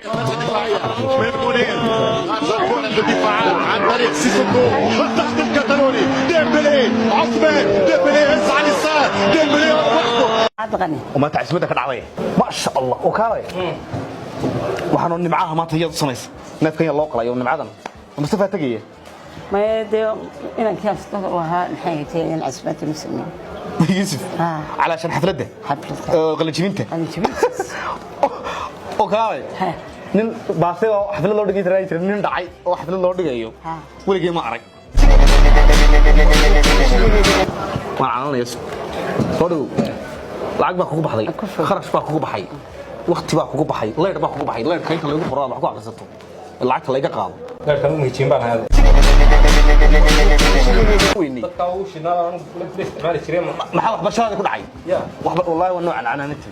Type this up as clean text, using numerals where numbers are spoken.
من منير، الكرة في الدفاعات عن طريق سيسوكو، الضغط الكتالوني، ديمبلي، عثمان ديمبلي هز على اليسار، ديمبلي وحده. Cabdiqani. Maanta casmada ka dhacday, maasha Allah, oo kaalay. Waxaanu nimcaha maanta iyadu samaysa neefkan yaa loo qalayo nimcadan Mustafa tagaya. Maya, dee inankii astada u ahaa, maxay haytay in casbada ma sameyn. Yuusuf. Ah. Calaashan xafladda. Xafladda. Oo qalajibinta. Qalinjabintiis. Oo kaalay. Ha. Nin baase oo xaflad loo dhigi jiray, nin dhacay oo xaflad loo dhigayo. Ha. Weligay ma arag. Waan calanaya, soo dhow. Lacag baa kugu baxday. Ku fog. Kharash baa kugu baxay, waqti baa kugu baxay, leyrh baa kugu baxay. Leyrhka inta lagu qoro aad wax ku akhrisato, lacagta layga qaado. Leerkan u muhijiin baan ahaa. Weynay. Dadka ugu shidnaa aan la isticmaali jiray. Maxaa waxbarashadaada ku dhacay? Ya. Waxba, wallaahi waa noocan canaanati.